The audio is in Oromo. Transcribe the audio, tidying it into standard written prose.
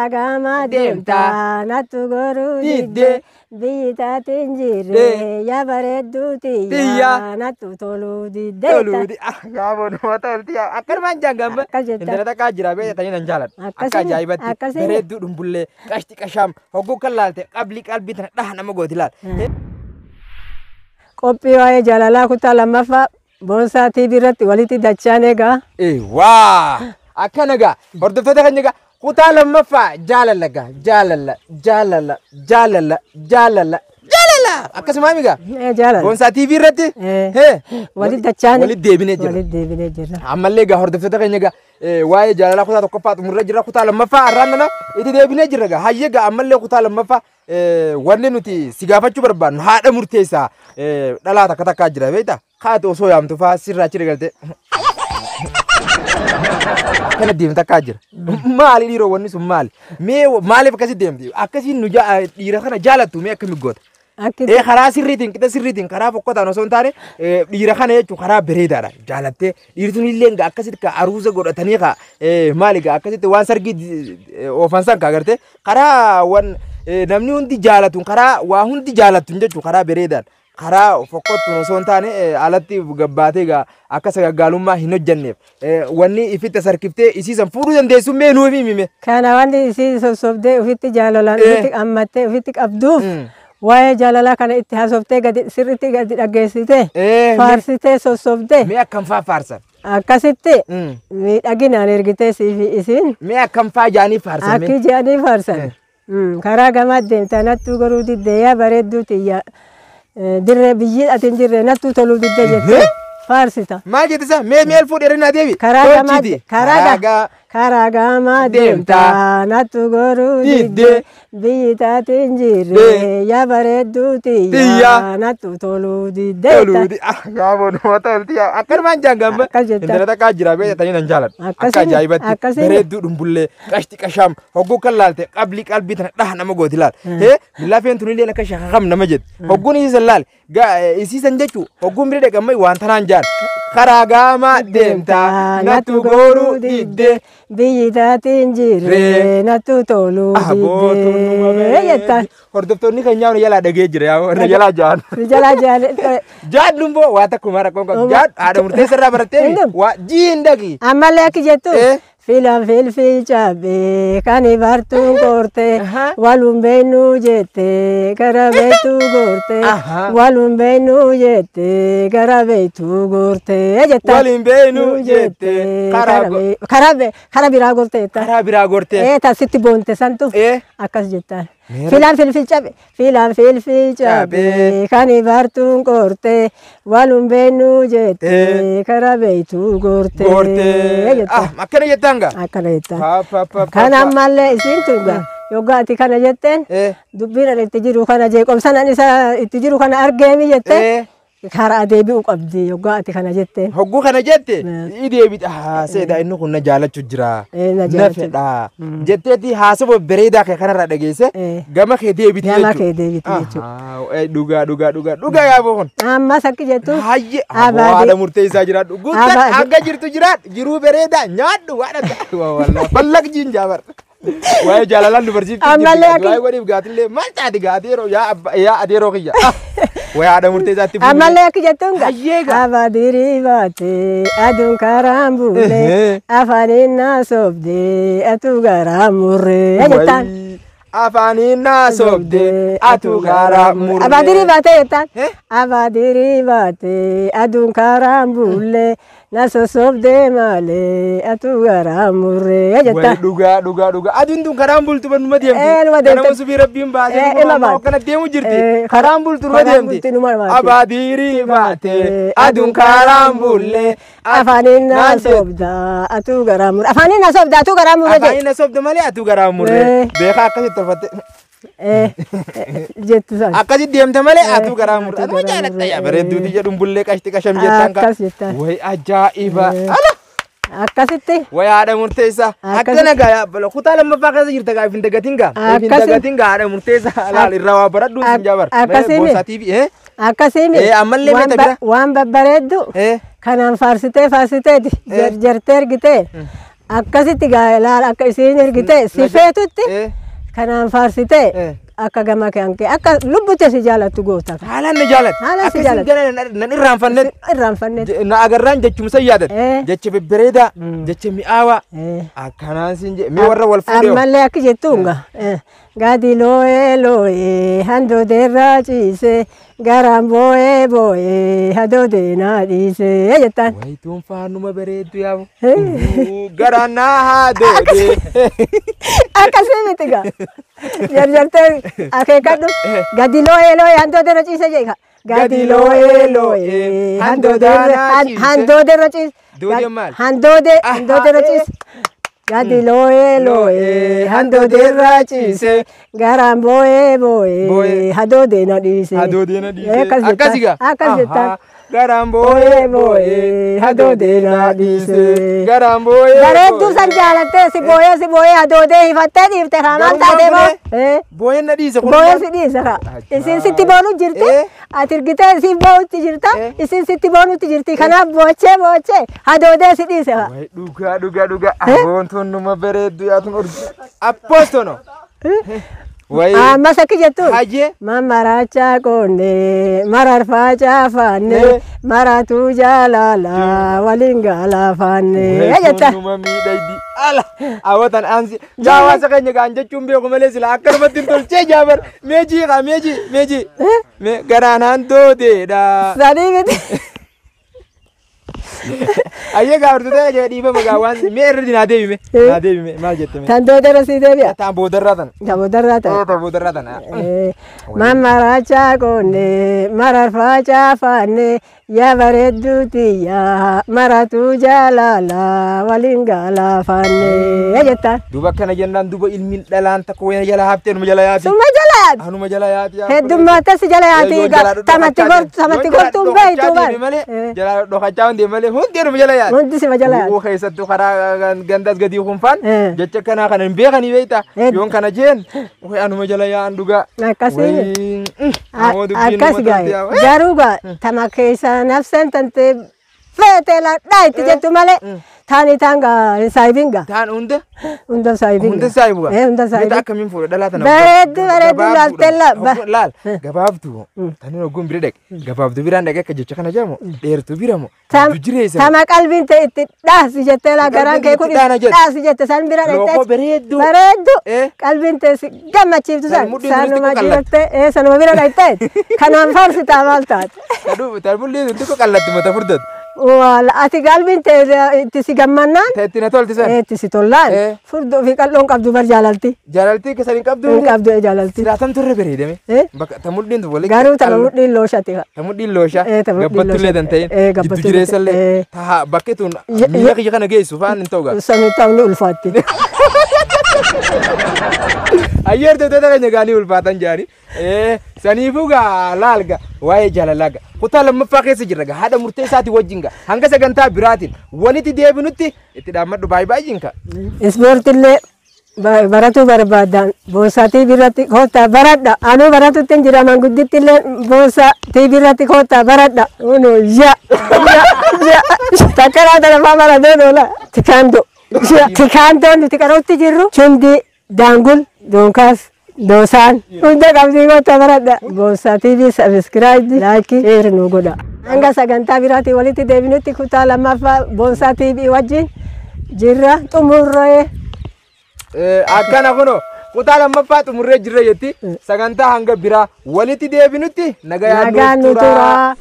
Karaa gaamaa Deemtaa. deemtaa nattu goruu Diddee. diddee biyyi taate hin jirre Dee. yaa bareedduu Tiyyaa. tiyyaa nattu toluu diddee. Toluuti. Ah, gaafoo nama tolti. Akkanumaan jaan gamba. Akkas jettaa. Intala takkaa jira beektanii nan jaaladha. Akka Akkasiin- ajaa'ibatti. akkasiin- Bareedduu dhumbullee qashti qashaam hogguu kan laalte qabli qalbii tana dhaha nama gooti laal. Qophii waa'ee jaalalaa kutaa lammaffaa Boonsaa TV irratti walitti dachaan egaa. Waa akkana gaa hordoftoota keenya gaa kutaa lammaffaa jaalala gaa jaalala jaalala jaalala jaalala jaalala akkasumaa migaa Jaalala. Boonsaa TV irratti Eh. Walitti dachaan. walitti deebinee jira. Walitti deebinee jirra. Ammallee gaa hordoftoota keenya gaa waa'ee jaalalaa kutaa tokkoffaa xumurree jirra, kutaa lammaffaa har'aan nana itti deebinee jirra gaa. Hayyee gaa, ammallee kutaa lammaffaa wanni nuti si gaafachuu barbaannu haadha murteessaa dhalaa takka takkaa jira beektaa, kaate osoo yaamtu faa sirraa achi galtee akkana deemte takkaa jira. Maali dhiiroo, wanni sun maali? Mee maaliif akkasi deemti? Akkasiin nu dhiira kana jaalattu mee akkami goota? Akki Karaa sirriitiin, qixa sirriitiin, karaa fokkotaan osoo hin taane, dhiira kana jechuun karaa bareedaadha jaalattee dhiirtuun illee gaa akkasitti ka aruuza godhatanii ka maali gaa akkasitti waan sargii oofan san ka agartee karaa waan namni hundi jaalatuun, karaa waa hundi jaalattuun jechuun, karaa bareedaan, karaa fokkottuun osoo hin taane, alatti gabbaatee gaa akka sagaggaalummaa hin hojjanneef wanni ifitti sarkiftee isiisan fuudhuu dandeessu mee nuuf himi. Kana wanti isii sossobdee ofitti jaalalaan ofitti hammattee ofitti qabduuf waa'ee jaalalaa kana itti haasoftee gadi sirriitti gadi dhaggeessitee faarsitee sossobdee. Mee akkam faa faarsan? Akkasitti miidhaginaan ergitee siifi isiin. Mee akkam faa jaanii faarsan? Akki jedhanii faarsan. Karaa gamaa deemtaa nattuu goruu diddee yaa bareedduu tiyya dirree biyyi ati hin jirre nattuu toluu diddee jettee faarsita. Maal jette isa? Mee meel fuudhee na deebi. Karaa gamaa Tolchiti. karaa karaa gamaa Deemtaa. deemtaa nattu goruu Diddee. diddee biyyi taate hin jirre Dee. yaa bareedduu Tiyyaa. tiyya nattu toluu diddee. Toluuti. Ah, gaafoo nama tolti. Akkanumaan jaan gamba. Akkas jettaa. Intala takkaa jira beektanii nan jaaladha. Akka Akkasiin- ajaa'ibatti. akkasiin- Bareedduu dhumbullee qashti qashaam hogguu kan laalte qabli qalbii tana dhaha nama gooti laal. Hee lafeen tunillee akka shakakam nama jette. Hogguun isiisan laal. Isiisan jechuu hogguun bira dhaqammai waan tanaan jaan. Karaa gaamaa deemtaa nattu gooruu diddee. Biyyi taate hin jirre Ree. nattu toluu diddee jettaan. Hordoftoonni keenyaa na jalaa dhagee jira yaa na jalaa jaan. Si jalaa jaale. Jaadhu immoo waa takkuma rakkoon qabu. Jaadhu haadha murteessa irraa barattee Hin waa jiin dhaqi. Ammallee akki jettu filan filfil cabee kan ibartuun gorte walum beenu jette gara beektu gorte walum beenu jette gara beektu gorte jettaan. Waliin beenu jette karaa Karaa biraa gorte jettaan. Karaa biraa gorte. Tasitti boonte santu akkas jettaan. Filan filfil cabe filan filfil cabe kan ibartuun gorte walum beenu jette gara beektu gorte Gorte. jettaan. Ah, akkana jettaan gaa. Akkana jettaan. Pa pa pa pa. Kan ammallee isiin tun gaa yoggaa ati kana jetteen dubbiin ani itti jiru kana jeeqomsan ani isa itti jiru kana argeemi jette karaa deebi'uu qabdi yoggaa ati kana jetteen. Hogguu kana jette ideebit ah seedaa inni kun na jaalachuu jira. Na Na jaalachuu. fedha. Jetteeti haasawaa bareedaa kee kanarraa dhageesse gama kee deebiti Gama jechuudha. kee deebiti jechuudha. Dhugaa dhugaa dhugaa dhugaa yaaboo kun. Ammas akki jettu. Hayyee haadha murteessaa jiraadhu. Guutaan hanga jirtu jiraadhu, jiruu bareedaa nyaadhu waan adda. Ballaq jiin jaabar. Waa'ee jaalalaan dubarsiiftuu Ammallee jirti. Waa'ee godhiif gaatillee maal taate gaatee yeroo yaa abba yaa adeeroo kiyya. Waa'ee haadha murteessaatti bu'uu. Ammallee akki jettuun gaa. Hayyee gaa. Abadirii baate aduun karaan bulee afaaniin na sobdee atu garaa murree jettaan. Wayii, afaaniin naa sobde atu garaa murree. Abadirii baatee jettaan. Eh? Abadirii baatee aduun karaan bulee na sossobdee malee atu garaa murree Wayi jettaan. Dhugaa dhugaa dhugaa, aduun tun karaan bultu numa deemti. Numa deemti. Kanama subii rabbiin baasee Ima numa baate. akkana deemu jirti. Karaan bultu numa Karaan deemti. bulti numa baate. Abaadirii baate aduun karaan bulle. Afaaniin na Naan jedhe. sobdaa atu garaa murree. Afaaniin na sobdaa atu garaa murree jedhe. Afaaniin na sobda malee atu garaa murree. Beekaa akkasitti tolfatte. Jettu san. Akkasitti deemte malee atu garaa murree. Atu Anuma garaa jaalatta murree. yaa bareedduuti jedhuun bullee qashti qasham jettan kaa. Akkas jettaan. Wayi ajaa'iba. Ala! Akkasitti. Wayi haadha murteessaa. Akkana gaa yaa bala kutaa lammaffaa keessa jirta gaa ifin dagatin gaa. Ifin dagatin gaa haadha murteessaa laal irraa waa baradhuun sin jaabar. Akkasii mi? Boonsaa TV. Akkasii mi? Ammallee Waan meeta bira? Waan babbareeddu kanaan faarsitee faarsiteeti jarjartee ergitee Akkasitti gaa akka isiin ergite si feetutti kanaan faarsite akka gama kee akka lubbutte si jaalattu goota. Haalaan na jaalatti. Haalaan si jaalatti. Akkasiin nan irraanfannetti. Irraanfannetti. Na agarraan jechumsa yaadate. Jecha bebbereedaa. Jecha mi'aawaa. Akkanaan siin jedhe mee warra wal fuudhee. Ammallee akka jettuun gaa. Gadi looyee looyee handoodeerraa ciisee garaan booyee booyee hadoodee naa dhiisee jettaan. Wayituun faanuma bareeddu yaabu. Garaan naa hadoodee. Akkasii miti gaa. Jarjartee akeekadhu. Gadi looyee looyee handoodeerra ciisee jedha. Gadi looyee looyee handoodeerra ciisee. Doodeen maal? Handoodee handoodeerra ciisee. Gadi looyee looyee handoodeerra ciisee garaan booyee booyee hadoodee na dhiisee. Hadoodee na dhiisee. Akkasi gaa. Akkas jettaan. Garaan booyee booyee hadoodee na dhiisee. Garaan booyee. Bareedduu san jaalattee si booyee si booyee hadoodee hifattee dhiifte kaa maal taatee boo. Booyeen na dhiise kun. Booyee si dhiise kaa. Isin sitti boonu jirti. Ati ergitee isin boo'utti jirta. Isin sitti boonutti jirti. Kanaaf boochee boochee hadoodee si dhiise kaa. Dhugaa dhugaa dhugaa. Aboontoon numa bareeddu yaatun orgi. Appostono. Ammas akka jettuun. Hayyee. Mamaraachaa qoonnee mararfaa caafaannee maratuu jaalalaa waliin galaafaannee jetta. Numa miidhagdi. Ala hawwatan aansi. Hawaasa keenya gaan jechuun beeku malee sila akkanumatti hin tolchee jaabar. Meejii kaa meejii meejii. Garaan handoodeedha. Sadii miti. Ayyee gaafatu ta'e dhiifama gaa waan mee irra naa deebime naa deebime maal jette mee. Tan doodarra sii deebi'a. Tan boodarraa tan. Tan boodarraa tan. Tan boodarraa tan. Mamaraachaa qoonnee mararfaa caafaannee yaa bareedduu tiyyaa maratuu jaalalaa waliin galaafaannee jettaan. Duuba akkana jennaan duuba ilmiin dhalaan takka wayina jala haftee numa jala yaati. Suma jala yaati. Anuma jala yaati. Heddummaattas jala yaati. Tamatti gortuun beektu malee. Jala dhokachaa hundi malee hundi numa jala yaati. Hundi sima jala yaati. Uu keessattuu karaa gandas gadii kunfaan jecha kanaa kana hin beekanii beektaa. Yoon kana jeen anuma jala yaa'an dhugaa. Akkasii. Akkas gaa'e. Garuu gaa tama keessa nafseen tantee feetee laadhaa itti jettu malee taani taan gaa saayibin gaa. Taan hunda? Hunda saayibin. Hunda saayibu gaa. Hunda saayibin. Meeta akkamiin fuudha dhalaa tana. Bareeddu bareeddu laaltee la. Laal gabaabdu tani ogguun bira dhaqe gabaabdu biraan dhaqe akka jecha kana jedhamu dheertuu bira moo. Jireessa. Tama qalbiin ta'e itti dhaasi jettee laa garaan kee kun dhaasi jette san bira dhaqxe. Lookoo bareeddu. Bareeddu. Qalbiin ta'e si gammachiiftu san. Sanuma jiratte sanuma bira dhaqxe kanaan faarsitaa maal taate. Tarbulli xiqqoo qallattu mata furdatu. Wala ati qalbiin ta'e itti si gammannaan. Itti na tolti san. Itti si tollaan. Furdoo fi qal'oon qabdu bar jaalalti. Jaalalti keessan hin qabdu. Hin qabdu jaalalti. Silaa turre bareedame. Bakka ta mudhiin tu walitti. Garuu ta mudhiin looshati. Ta mudhiin loosha. Gabbattullee tan ta'in. Giddu jireessallee. Taha bakki tun miila kiyya kana geessu faan hin ta'u gaa. Sami ta'u ni ulfaatti. Ayyeertoota keenya gaanii ulfaatan jaani. Saniifuu gaa laal gaa waa'ee jaalalaa gaa kutaa lammaffaa keessa jirra gaa haadha murtee isaatii wajjin gaa hanga sagantaa biraatiin walitti deebinutti itti dhaammadhu baay'ee baay'een kaa. Ispoortiillee baratuu barbaadan boonsaatii biratti koottaa baradha anuu baratutti hin jira mangudditti illee boonsaatii biratti koottaa baradha unu ya ya takkaraa talafaa baratee oola tikaandoo tikaandoon nuti qarootti jirru chundi daangul doonkaas doosaan hunda qabdii koottaa baradha boonsaa TV sabiskiraayib laayikii sheer nu godha. Hanga sagantaa biraatiin walitti deebinutti kutaa lammaffaa boonsaa TV wajjin jirra xumurree. Akkana kunoo kutaa lammaffaa xumurree jirra jetti sagantaa hanga biraa walitti deebinutti nagaan nu turaa.